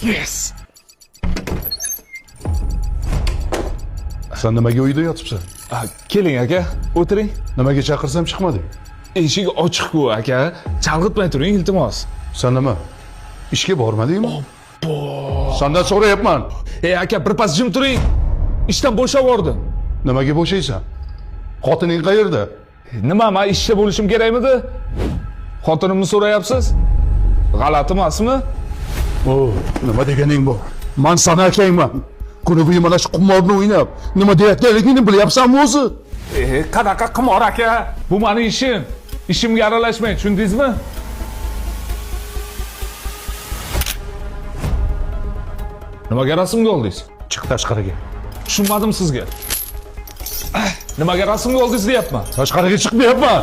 Yes. Sen nimaga uyda yotibsan? Keling aka, o'tiring. Nimaga chaqirsam chiqmading? Eshik ochiq-ku aka. Chalg'itmay turing, iltimos. Sen nima? Ishga bormadingmi? Sandan so'rayapman. Ey aka, birpas jim turing. Ishdan bo'shab yubordim. Nimaga bo'shaysan? Xotining qayerda? Nima, men ishda bo'lishim kerakmidi? Xotinimni so'rayapsiz? G'alati emasmi? O, nima deganing bu? Man sani akangman. Kuni bo'yi mana shu qimorni o'ynab, nima deyotganligingni bilyapsanmi o'zi? Qanaqa qimor aka? Bu meni ishim. Ishimga aralashmang, tushundingizmi? Nimaga rasmga oldingiz? Chiq tashqariga. Tushunmadim sizga. Nimaga rasmga oldingiz deyapman. Tashqariga chiq deyapman.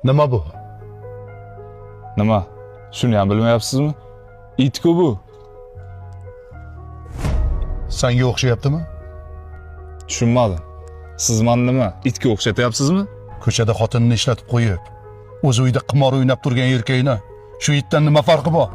Nima bu? Nima? Shuni ham bilmayapsizmi? It-ku bu. Sanga o'xshayaptimi? Tushunmadim. Siz meni nima, itga o'xshatyapsizmi? Ko'chada xotinini ishlatib qo'yib, o'zi uyda qimor o'ynab turgan erkakni shu itdan nima farqi bor?